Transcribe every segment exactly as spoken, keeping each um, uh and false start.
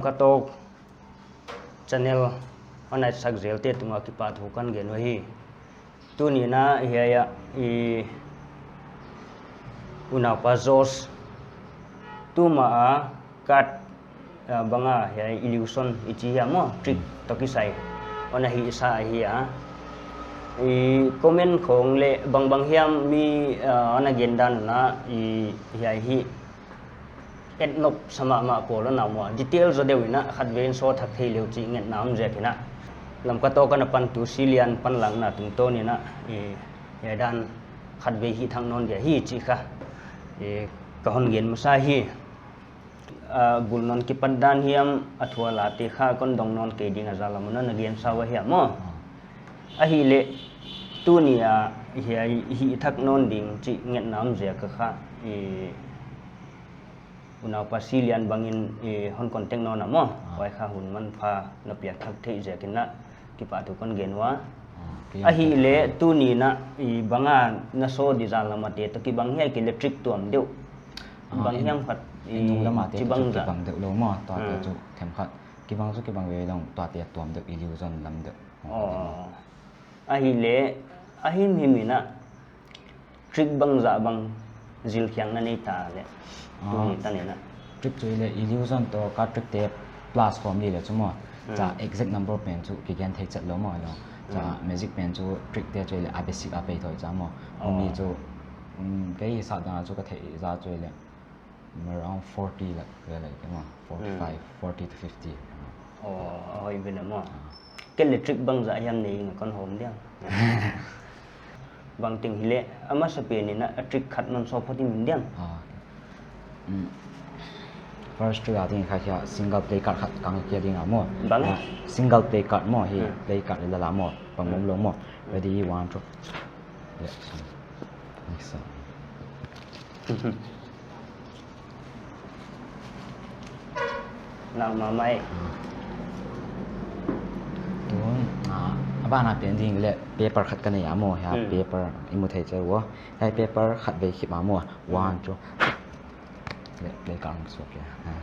Ka tawk channel hon ngaihsak zelte tungah kipahthu kon gen uhi. Tuni in hiai ah i unaupa Josh tuma a card, ah, bang a hiai illusion i chi hiam maw, trick toh kisai hon hihsa ahi a. I comment khong leh bangbang hiam mi, ah, hon gen dan un i hiai hi et nop sa mahmah pawl ana om ua, detail zaw deuh in khatvei in sawt thak thei leh uh chih ngetna om ziak in, Lamka Talk a na pantu Silian panlakna tungtawn in i, hiai dan khatvei hih thak nawn dia hi chih kha, i, ka hon gen masa hi. Ah, bul nawn kipat dan hiam, a thualte kha kon dong nawn kei ding a, zan lam un na gen sa ua hiam maw. Ahihleh tuni a hiai hih thak nawn ding chih ngetna om ziak a kha, i, unaupa Silian bang in, i, hon contact nawn a maw. Ah. Huai kha hun manpha na piak thak theih ziak in kipahthu kon gen ua. Ah, ahihleh tuni in i bang a na show di zan lam a te toh kibang hiam, ahihkeileh trick tuam deuh. Ah, bang hiam khat i, nung lam a te toh kibang deuh lou maw, tuate chu themkhat. Kibang chu kibang veve lou, tuate tuam deuh, illusion lam deuh. Oh. Ahihleh, a himhim in trick bangzah bang zilkhiakna nei ta leh. Ah. Tuni tan in. Trick chu leh illusion toh ka trick te plus khawm di leh chu maw. Hmm. Cha exact number pen chu kigen thei chet lou maw lou. Cha magic pen chu trick te chu leh a basic a pei thou cha maw. Oh. Humi chu, um, kei hisap dan chu ka theih zah chu leh around forty lak leh leh ke maw. Forty-five, forty to fifty. Oh, a hoih ve leh maw. Ah. Kei leh trick bangzah hiam nei ing a kon hawm diam. Bangteng hileh, a masapen in a trick khat non show phot in diam. Ah. Mm. First trick a ding kha hiai single play card khat kon kia ding a maw. Bang? Ah, single play card maw hi, play card leh la la maw. Bang bang lou maw. Ready, one, two. Next one. Nak mahmah e. Tun, ah, a ban a pen ding leh paper khat ka nei a maw, hiai paper i mu thei chauh ua. Hiai paper khatvei khip a maw. One, two. Leh, leh ka ang suak e. Ah.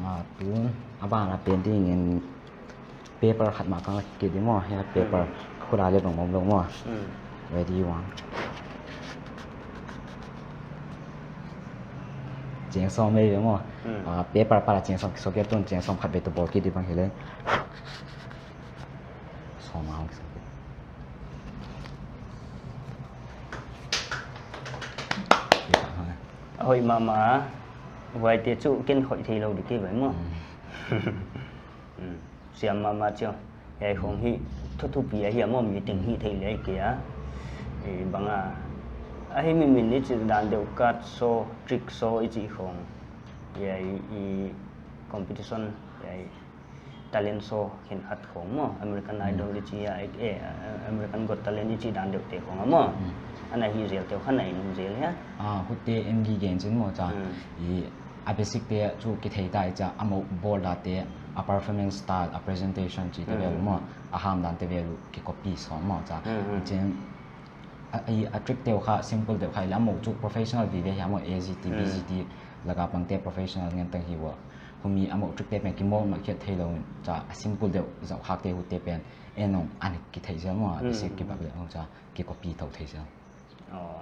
Ah, tun, a ban a pen ding in paper khat mah kon la kik di maw, hiai paper khut a leh bang bang lou maw. Hmm. Ready, one. Cheng sawm mai ve maw. Hmm. Ah, paper apat a cheng sawm kisuak e, tun cheng sawm khatvei toh bawl kik di bang hileh. Sawm a kisuak e. A hoih mahmah, huaite chu ken khoih theilou di kei vai maw. Hmm. Hmm. Siam mahmah chiang. Hiai khong hi thu thupi ahi a maw, mi teng hih theih leh kei a. I bang a. A himhim in i chih dan deuh card show, trick show i chih khong. Hiai i competition, hiai talent show khenkhat khong maw, American Idol i chi a, eh, eh, American Got Talent i chih dan deuh te khong a maw. Hmm. Ana hih zel te uh kha na i nung zel hia. Ah, huaite M G gen chin maw cha. Hmm. I a basic te chu kithei ta i cha, a mou bawl dan te, a performance style, a presentation chih te vel uh maw, a ham dan te vel uh ki copy sawm maw cha. Hmm, hmm. Chin, a, i, a trick te uh kha simple deuh kha i leh, a mou chu professional vive hia maw, A Z T, B Z T, laka pang te professional ngen tang hi ua. Humi a mou trick te pen ki mould mah khiat theilou in cha, a simple deuh zau khak te huaite pen, en ong ana kithei zel maw, a basic kibang leh ong cha, ki copy thou thei zel. Oh.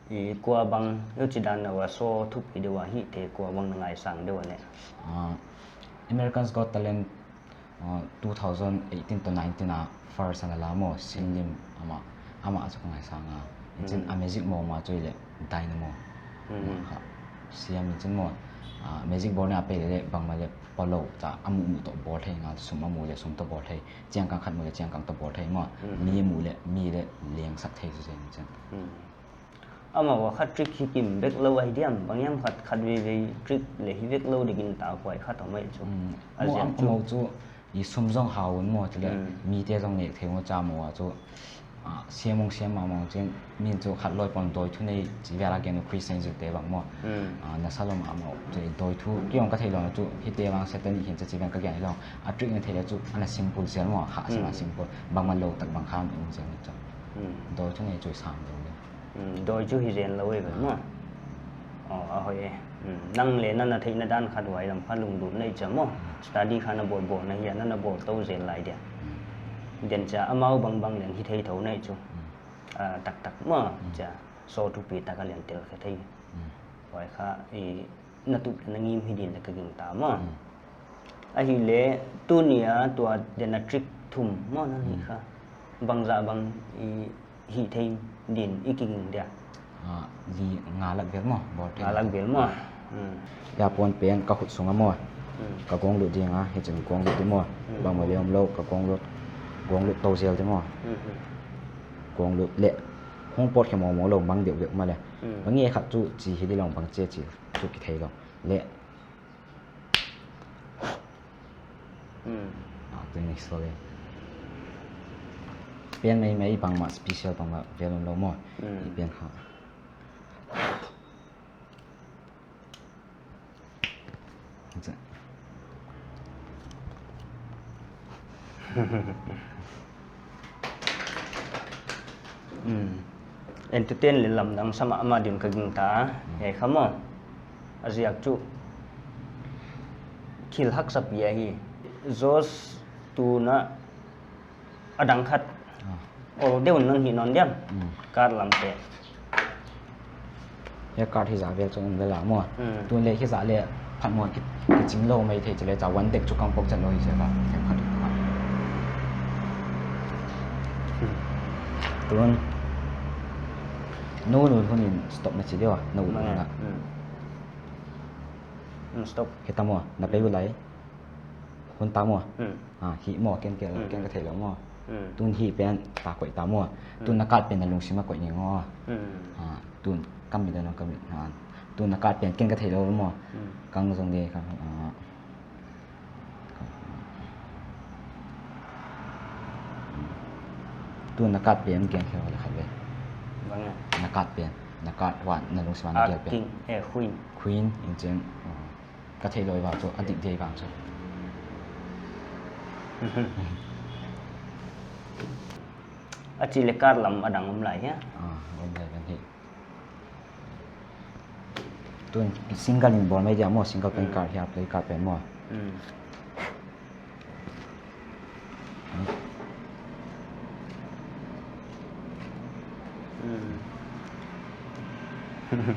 I kua bang, huchi dan a show thupi deuh a hih te kua bang na ngaisang deuh a leh. Ah, America's Got Talent, ah, two thousand eighteen to nineteen a first ana la maw, Sin Lim amah, amah a chu ka ngaisang a. Chin a music mou mah chu i leh Dynamo. Hmm. Amah kha siam in chin maw. Ah, music bawl na a pei leh leh bangmah leh pawtlou cha a muh muh toh bawl thei ngal, sum a mu leh sum toh bawl thei. Chiang kang khat mu leh chiang kang toh bawl thei maw. Hmm. Mi mu leh, mi leh leng sak thei chu zen chin. Hmm. Amah ua khat trick hi kim bek lou ahi diam, bang hiam khat khatvei vei trick leh hi vek lou ding in ta kuai khat om mai chu. Hmm. A ziak chu. Amah chu i sum zong hau un maw, chuleh mite zong nek thei un cha maw chu. Ah, siam ung siam mahmah chin, min chu khat loi pon doi thu nei chi vel a gen uh Chris Angel te bang maw. Hmm. Ah, na sa lou mahmah chu doi thu, kei ong ka theilou chu, hite bang Satan i hin cha chi vel ka gen hilou. A trick na thei leh chu, ana simple zel maw, kha sim a simple. Bangmah lou tak bang kha ung zel chu. Hmm. Doi thu nei chu i sam deuh le. Hmm, doi chu hi zen lou e ve maw. Oh, a hoih e. Hmm, nang leh na na theihna dan khat huai lam kha lunglut na hi chia maw. Hmm. Study kha na bawl bawl na hia, na na bawl tou zel lai dia. Hmm. Then chia amau bangbang leng hi thei thou na hi chu. Hmm. Ah, taktak maw, hmm, chia. So thupi tak a leng tel kha thei. Hmm. Huai kha, i, na tup leh na ngim hi din leng ka gingta maw. Hmm. Ahihleh, tuni a tua den a trick thum maw na hih, hmm, kha. Bangzah bang i hih thei din i kiging dia. Ah, li nga lak vel maw, bawl thei. Nga lak vel maw. Hmm. Hia pawn pen ka khut sung a maw. Hmm. Ka gawng lut ding a, hichi'n gawng lut di maw. Hmm. Bangmah leng omlou, ka gawng lut, gawng lut tou zel di maw. Hmm, hmm. Gawng lut leh, hong pawt khe mawngmawng lou, mang deuhdeuh maw leh. Hmm. Bang e khat chu chi hi di lou, bang chi chi chu kithei lou. Leh. Hmm. Ah, tu next level. Pen mai mai bangmah special bangmah vel omlou maw. Hmm. I pen kha. Hmm. Entertain leh lamdang sa mahmah din ka gingta, hmm, hiai kha maw. A ziak chu thil haksa pi ahi. Josh tuna a dang khat. Ah. Ol deuh nang hi nawn diam. Hmm. Card lam te. Hia card hi zah vel chu um lel a maw. Hmm. Tun leh hi zah leh phat maw ki, kiching lou mai thei chih leh chia one deck chu kang pok chan lou hi chia ka. Khat khat. Hmm. Tun. Nou, nou hun in stop na chi diam a, nou, nou na. Hmm. Hmm, stop. Hita maw, na pei ulai. Hun ta maw. Hmm. Ah, hih maw, ken ke, hmm, ken ka theih lou maw. Hmm. Tun hih pen ta koih ta maw. Hmm. Tun na card pen na lungsim a koih ni maw. Hmm. Ah, tun ka mit a na ka mit, ah. Tun na card pen ken ka theih lou maw. Hmm. Kang zong de ka, ah. Tun na card pen ken khe wala khat ve. Bang a? Na card pen, na card huan na lungsim a na gel pen. King, eh, queen. Queen, in chen. Ah. Ka theih lou vang chu, a dik dia vang chu. A chih leh card lam a dang om lai hia? Ah, om lai ven hi. Tun single in bawl mai dia maw, single pen, hmm, card hia, play card pen maw. Hmm. Hmm.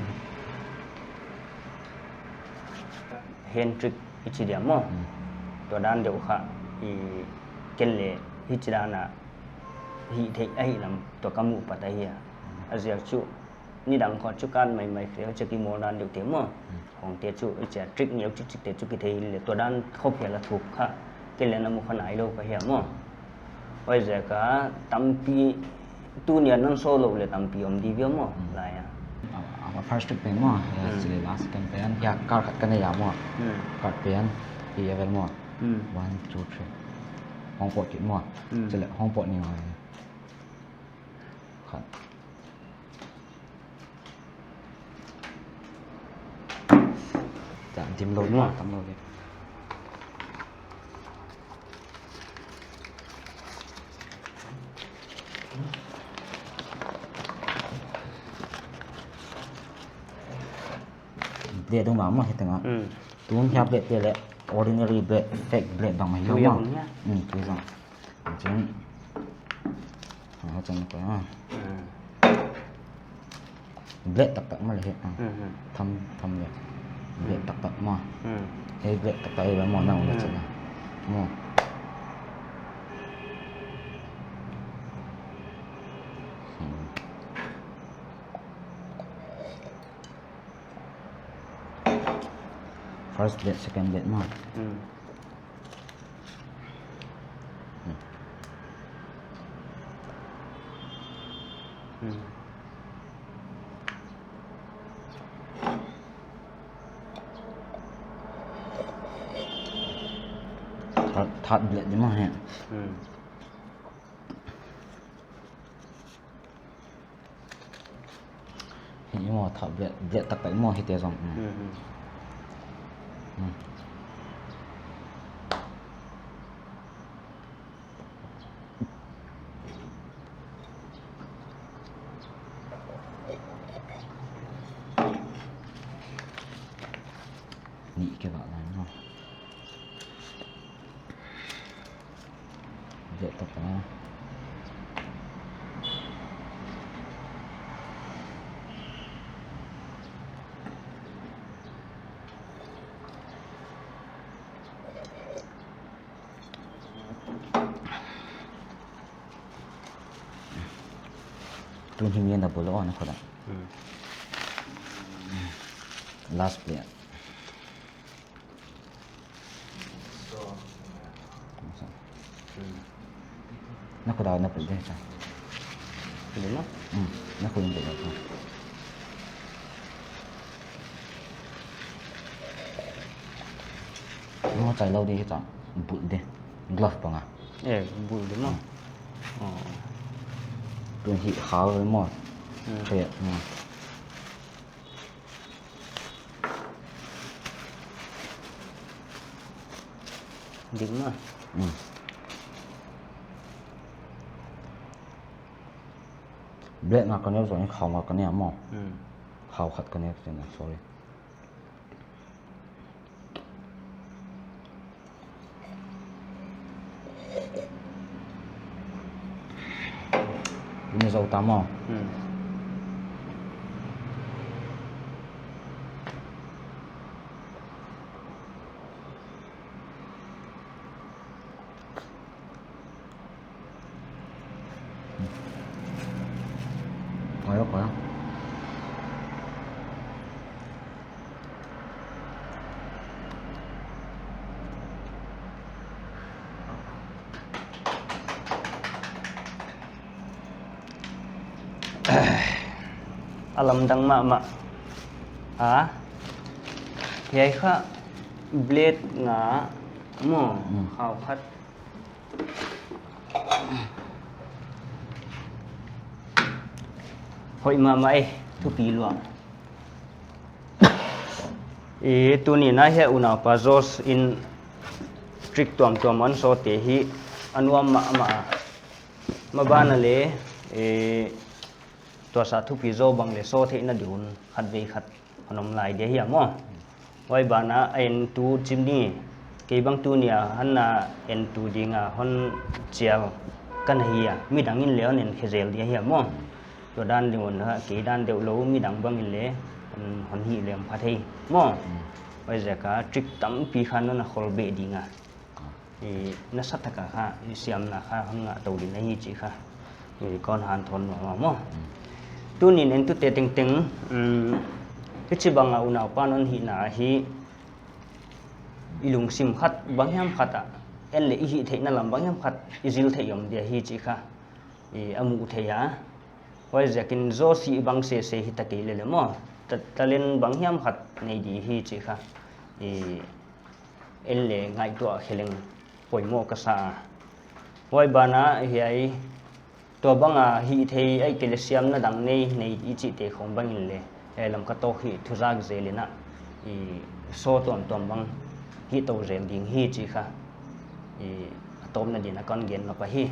Hand trick i chi dia maw. Hmm. Tua dan deuh kha i ken leh hichi dan a hih theih ahihlam tua ka muh pat ahi a. Hmm. A ziak chu nidang khawng chu card maimai khreh chia kimawl dan deuh te maw. Hmm. Hong te chu i chia trick neu chikchik te chu kithei leh tua dan khawng phial a thuk kha. Ken leng na mu kha nai lou ka hi a maw. Huaiziak a tampi tuni a non show lou leh tampi om di viau maw, hmm, lai a. A, a first trick pen maw, ya, hmm, chih leh last second pen, ya, card khat ka nei a maw. Hmm. Card pen, pi a vel maw. Hmm. One, two, three. Hong pawt kit maw. Hmm. Chih leh hong pawt ni maw. Khat. Dim lou, maw, tam lou le. Blade dong ma maw hiai teng a. Hmm. Tun hiai blade te leh ordinary blade, fake blade bang mai lou maw. Hmm, tui zong. Chin. Ah, chin ko, ah. Hmm. Blade taktak maw leh hi, ah. Hmm, hmm. Tham, tham leh. Blade, hmm, taktak maw. Hmm. Hiai blade taktak hi maw, na ula, hmm, chin, ah. Maw. Hmm. First blade, second blade maw. Hmm. Hmm. Third, third blade di maw hiai. Hmm. Hi maw, third blade, blade taktak maw hite zong. Hmm. Hmm, hmm. Hmm. Dek tak a. Tun hi mi na bul o na khoda. Hmm. Last player. Na khoda na bul de cha. Bul na? Hmm. Na khoda bul de cha. Mo chai lo di cha. Bul de. Glove panga. Eh, bul de mo. Hmm. Oh. Tun hi khau mo. Hmm. Che, hmm. Dik ma. Hmm. Blade nga ka neu zong khau nga ka neu mo. Hmm. Khau khat ka neu sin, sorry. Ini zau tamo. Hmm. Koi, koi. A lamdang mahmah. A, hiai kha blade nga mo. Hmm. Khau khat. Hoih mahmah e, thupi lua. I, tuni na hiai unaupa Josh in trick tuamtuam a hon sawtte hi a nuam mahmah a. Maban ah leng, i, tua sa thupi zaw bang leng saw theihna di hun khatvei khat hon om lai dia hi a maw. Huai banah a entu chim ni, kei bang tuni a hon na entu ding a hon chial ka na hi a, midang in leng hon en khe zel dia hi a maw. Tua dan ding un kei dan deuh lou midang bang in leng hon, hon hih leng pha thei maw. Huai ziak a trick tampi kha non a khol beh ding a. I, nasa taka kha, i siamna kha hon ngah tou ding ahi chih kha i kon hanthawn nuam a maw. Tuni'n entute tengteng, um, hichibang a unaupa non hihna hi i lungsim khat banghiam khat a, en leng i hihtheihna lam banghiam khat i zil theih om dia hi chih kha i a muh theih a. Huai ziakin Josh bang sese hita kei lele maw. Ta-, talent banghiam khat nei di hi chih kha i en leng ngaihtuah khe leng poimoh ka sa a. Huai banah hiai tua bang a hihtheih ahihkeileh siamna dang nei, nei i chihte khong bang in leng, eh, Lamka Talk hi thuzak zel in a, i saw tuamtuam bang hih tou zel ding hi chih kha i a tawpna din a kon gen nop ahi.